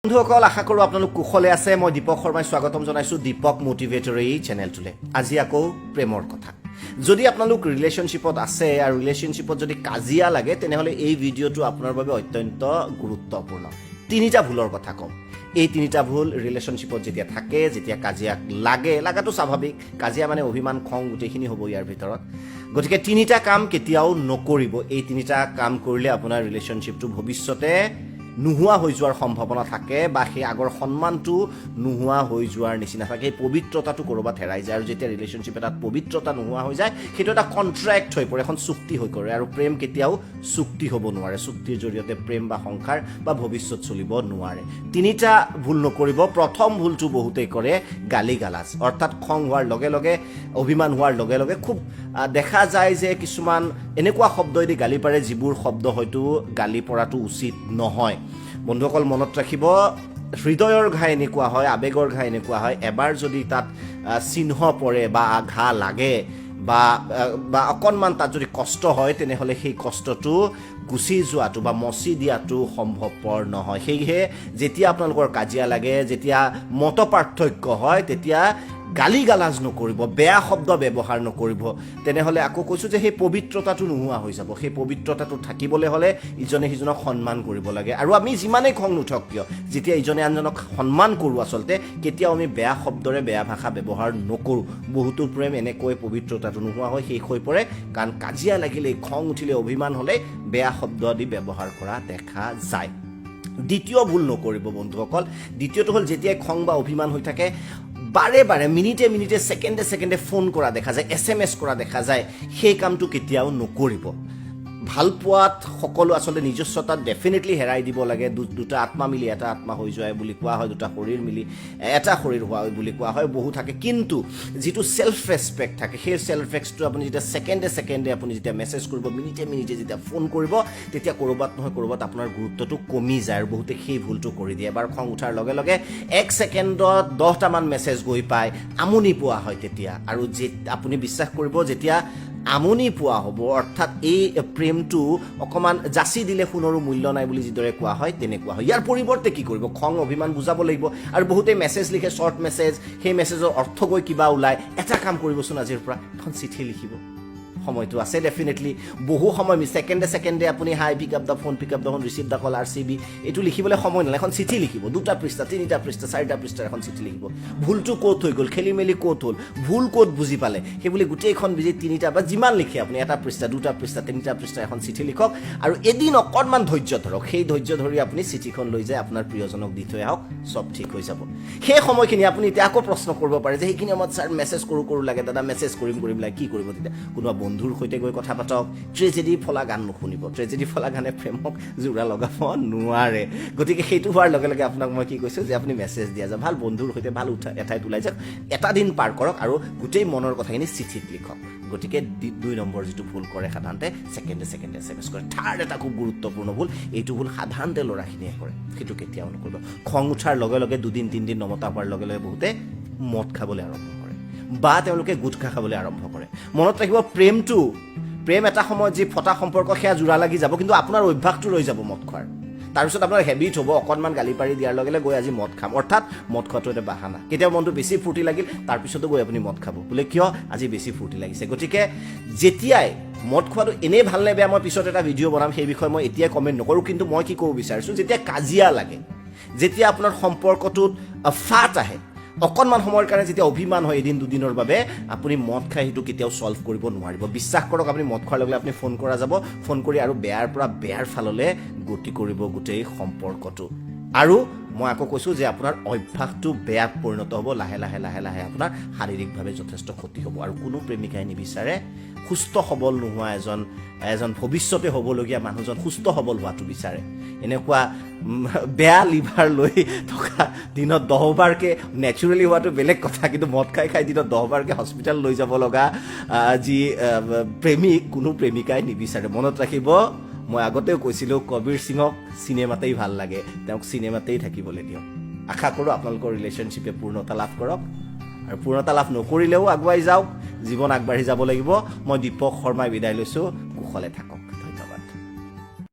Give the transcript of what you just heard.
বন্ধুসকল, আশা কৰোঁ আপোনালোক কুশলে আছে। মই দীপক শৰ্মাই স্বাগতম জনাইছোঁ দীপক মটিভেটৰ এই চেনেলটোলৈ। আজি আকৌ প্ৰেমৰ কথা। যদি আপোনালোক ৰিলেশ্যনশ্বিপত আছে আৰু ৰিলেশ্যনশ্বিপত যদি কাজিয়া লাগে, তেনেহ'লে এই ভিডিঅ'টো আপোনাৰ বাবে অত্যন্ত গুৰুত্বপূৰ্ণ। তিনিটা ভুলৰ কথা ক'ম। এই তিনিটা ভুল ৰিলেশ্যনশ্বিপত যেতিয়া থাকে, যেতিয়া কাজিয়া লাগে, লাগাটো স্বাভাৱিক। কাজিয়া মানে অভিমান, খং গোটেইখিনি হ'ব ইয়াৰ ভিতৰত। গতিকে তিনিটা কাম কেতিয়াও নকৰিব। এই তিনিটা কাম কৰিলে আপোনাৰ ৰিলেশ্যনশ্বিপটো ভৱিষ্যতে নোহোৱা হৈ যোৱাৰ সম্ভাৱনা থাকে বা সেই আগৰ সন্মানটো নোহোৱা হৈ যোৱাৰ নিচিনা থাকে। সেই পবিত্ৰতাটো ক'ৰবাত হেৰাই যায় আৰু যেতিয়া ৰিলেশ্যনশ্বিপ এটাত পবিত্ৰতা নোহোৱা হৈ যায়, সেইটো এটা কণ্ট্ৰেক্ট হৈ পৰে, এখন চুক্তি হৈ পৰে। আৰু প্ৰেম কেতিয়াও চুক্তি হ'ব নোৱাৰে। চুক্তিৰ জৰিয়তে প্ৰেম বা সংসাৰ বা ভৱিষ্যত চলিব নোৱাৰে। তিনিটা ভুল নকৰিব। প্ৰথম ভুলটো বহুতেই কৰে, গালি গালাজ। অৰ্থাৎ খং হোৱাৰ লগে লগে, অভিমান হোৱাৰ লগে লগে খুব দেখা যায় যে কিছুমান এনেকুৱা শব্দই দি গালি পাৰে, যিবোৰ শব্দ হয়তো গালি পৰাটো উচিত নহয়। বন্ধুসকল, মনত ৰাখিব, হৃদয়ৰ ঘা এনেকুৱা হয়, আৱেগৰ ঘা এনেকুৱা হয়, এবাৰ যদি তাত চিহ্ন পৰে বা ঘা লাগে বা অকণমান তাত যদি কষ্ট হয়, তেনেহ'লে সেই কষ্টটো গুচি যোৱাটো বা মচি দিয়াটো সম্ভৱপৰ নহয়। সেয়েহে যেতিয়া আপোনালোকৰ কাজিয়া লাগে, যেতিয়া মত পাৰ্থক্য হয়, তেতিয়া গালি গালাজ নকৰিব, বেয়া শব্দ ব্যৱহাৰ নকৰিব। তেনেহ'লে আকৌ কৈছোঁ যে সেই পবিত্ৰতাটো নোহোৱা হৈ যাব। সেই পবিত্ৰতাটো থাকিবলৈ হ'লে ইজনে সিজনক সন্মান কৰিব লাগে। আৰু আমি যিমানেই খং নুঠক কিয়, যেতিয়া ইজনে আনজনক সন্মান কৰোঁ, আচলতে কেতিয়াও আমি বেয়া শব্দৰে বেয়া ভাষা ব্যৱহাৰ নকৰোঁ। বহুতো প্ৰেম এনেকৈ পবিত্ৰতাটো নোহোৱা হৈ শেষ হৈ পৰে, কাৰণ কাজিয়া লাগিলে, খং উঠিলে, অভিমান হ'লে বেয়া শব্দ আদি ব্যৱহাৰ কৰা দেখা যায়। দ্বিতীয় ভুল নকৰিব বন্ধুসকল। দ্বিতীয়টো হ'ল, যেতিয়াই খং বা অভিমান হৈ থাকে, বাৰে বাৰে, মিনিটে মিনিটে, ছেকেণ্ডে ছেকেণ্ডে ফোন কৰা দেখা যায়, এছএমএছ কৰা দেখা যায়। সেই কামটো কেতিয়াও নকৰিব। ভাল পোৱাত সকলো আচলতে নিজস্বতাত ডেফিনেটলি হেৰাই দিব লাগে। দুটা আত্মা মিলি এটা আত্মা হৈ যোৱা বুলি কোৱা হয়, দুটা শৰীৰ মিলি এটা শৰীৰ হোৱা বুলি কোৱা হয়, বহু থাকে। কিন্তু যিটো ছেল্ফ ৰেচপেক্ট থাকে, সেই ছেল্ফ ৰেচপেক্টটো আপুনি যেতিয়া ছেকেণ্ডে ছেকেণ্ডে আপুনি যেতিয়া মেছেজ কৰিব, মিনিটে মিনিটে যেতিয়া ফোন কৰিব, তেতিয়া ক'ৰবাত নহয় ক'ৰবাত আপোনাৰ গুৰুত্বটো কমি যায়। আৰু বহুতে সেই ভুলটো কৰি দিয়ে। এবাৰ খং উঠাৰ লগে লগে এক ছেকেণ্ডত 10টামান মেছেজ গৈ পায়, আমনি পোৱা হয় তেতিয়া। আৰু যে আপুনি বিশ্বাস কৰিব, যেতিয়া আমনি পোৱা হ'ব, অৰ্থাৎ এই প্ৰেমটো অকণমান যাচি দিলে সোণৰো মূল্য নাই বুলি যিদৰে কোৱা হয়, তেনেকুৱা হয়। ইয়াৰ পৰিৱৰ্তে কি কৰিব? খং অভিমান বুজাব লাগিব। আৰু বহুতেই মেছেজ লিখে, শ্বৰ্ট মেছেজ, সেই মেছেজৰ অৰ্থ গৈ কিবা ওলায়। এটা কাম কৰিবচোন, আজিৰ পৰা এখন চিঠি লিখিব। সময়টো আছে ডেফিনেটলি, বহু সময়। ছেকেণ্ডে ছেকেণ্ডে আপুনি "Hi, pick up the phone, pick up the phone, receive the call, RCB" এইটো লিখিবলৈ সময় নালাগে। এখন চিঠি লিখিব। দুটা পৃষ্ঠা, তিনিটা পৃষ্ঠা, চাৰিটা পৃষ্ঠাৰ এখন চিঠি লিখিব। ভুলটো ক'ত হৈ গ'ল, খেলি মেলি ক'ত হ'ল, ভুল ক'ত বুজি পালে, সেই বুলি গোটেইখন বুজি তিনিটা বা যিমান লিখে আপুনি, এটা পৃষ্ঠা, দুটা পৃষ্ঠা, তিনিটা পৃষ্ঠা এখন চিঠি লিখক। আৰু এদিন অকণমান ধৈৰ্য ধৰক। সেই ধৈৰ্য ধৰি আপুনি চিঠিখন লৈ যায় আপোনাৰ প্ৰিয়জনক দি থৈ আহক, চব ঠিক হৈ যাব। সেই সময়খিনি আপুনি এতিয়া আকৌ প্ৰশ্ন কৰিব পাৰে যে সেইখিনি সময়ত ছাৰ মেছেজ কৰোঁ কৰোঁ লাগে, দাদা মেছেজ কৰিম কৰিম লাগে, কি কৰিব তেতিয়া? কোনোবা বন্ধুৰ সৈতে গৈ কথা পাতক। ট্ৰেজেডি ফলা গান নুশুনিব। ট্ৰেজেডি ফলা গানে প্ৰেমক যোৰা লগাব নোৱাৰে। গতিকে সেইটো হোৱাৰ লগে লগে আপোনাক মই কি কৈছোঁ যে আপুনি মেছেজ দিয়া যায়, ভাল বন্ধুৰ সৈতে ভাল উঠা এঠাইত ওলাই যাওক, এটা দিন পাৰ কৰক আৰু গোটেই মনৰ কথাখিনি চিঠিত লিখক। গতিকে দুই নম্বৰ যিটো ভুল কৰে সাধাৰণতে, ছেকেণ্ডে ছেকেণ্ডে এছএমএছ কৰে। থাৰ্ড এটা খুব গুৰুত্বপূৰ্ণ ভুল। এইটো ভুল সাধাৰণতে ল'ৰাখিনিয়ে কৰে, সেইটো কেতিয়াও নকৰিব। খং উঠাৰ লগে লগে, দুদিন তিনিদিন নমতা হোৱাৰ লগে লগে বহুতে মদ খাবলৈ আৰম্ভ কৰে বা তেওঁলোকে গুটখা খাবলৈ আৰম্ভ কৰে। মনত ৰাখিব, প্ৰেম এটা সময়ত যি ফটা সম্পৰ্ক, সেয়া যোৰা লাগি যাব, কিন্তু আপোনাৰ অভ্যাসটো ৰৈ যাব মদ খোৱাৰ। তাৰপিছত আপোনাৰ হেবিট হ'ব, অকণমান গালি পাৰি দিয়াৰ লগে লগে গৈ আজি মদ খাম। অৰ্থাৎ মদ খোৱাটো এটা বাহানা। কেতিয়াবা মনটো বেছি ফূৰ্তি লাগিল, তাৰপিছতো গৈ আপুনি মদ খাব বোলে। কিয়? আজি বেছি ফূৰ্তি লাগিছে। গতিকে যেতিয়াই মদ খোৱাটো এনেই ভাল নে বেয়া, মই পিছত এটা ভিডিঅ' বনাম, সেই বিষয়ে মই এতিয়াই কমেণ্ট নকৰোঁ। কিন্তু মই কি ক'ব বিচাৰিছোঁ, যেতিয়া কাজিয়া লাগে, যেতিয়া আপোনাৰ সম্পৰ্কটোত ফাট আহে, অকণমান সময়ৰ কাৰণে যেতিয়া অভিমান হয়, এদিন দুদিনৰ বাবে আপুনি মদ খাই সেইটো কেতিয়াও ছল্ভ কৰিব নোৱাৰিব। বিশ্বাস কৰক, আপুনি মদ খোৱাৰ লগে লগে আপুনি ফোন কৰা যাব, ফোন কৰি আৰু বেয়াৰ পৰা বেয়াৰ ফাললৈ গতি কৰিব গোটেই সম্পৰ্কটো। আৰু মই আকৌ কৈছোঁ যে আপোনাৰ অভ্যাসটো বেয়াত পৰিণত হ'ব লাহে লাহে লাহে লাহে। আপোনাৰ শাৰীৰিকভাৱে যথেষ্ট ক্ষতি হ'ব। আৰু কোনো প্ৰেমিকাই নিবিচাৰে সুস্থ সবল নোহোৱা এজন এজন ভৱিষ্যতে হ'বলগীয়া মানুহজন সুস্থ সবল হোৱাটো বিচাৰে। এনেকুৱা বেয়া লিভাৰ লৈ থকা, দিনত 10বাৰকৈ, নেচাৰেলি হোৱাটো বেলেগ কথা, কিন্তু মদ খাই খাই দিনত 10বাৰকৈ হস্পিটেল লৈ যাব লগা যি প্ৰেমিক, কোনো প্ৰেমিকাই নিবিচাৰে। মনত ৰাখিব, মই আগতেও কৈছিলোঁ, কবীৰ সিঙক চিনেমাতেই ভাল লাগে, তেওঁক চিনেমাতেই থাকিবলৈ দিয়ক। আশা কৰোঁ আপোনালোকৰ ৰিলেশ্যনশ্বিপে পূৰ্ণতা লাভ কৰক আৰু পূৰ্ণতা লাভ নকৰিলেও আগুৱাই যাওক। জীৱন আগবাঢ়ি যাব লাগিব। মই দীপক শৰ্মাই বিদায় লৈছোঁ। কুশলে থাকক।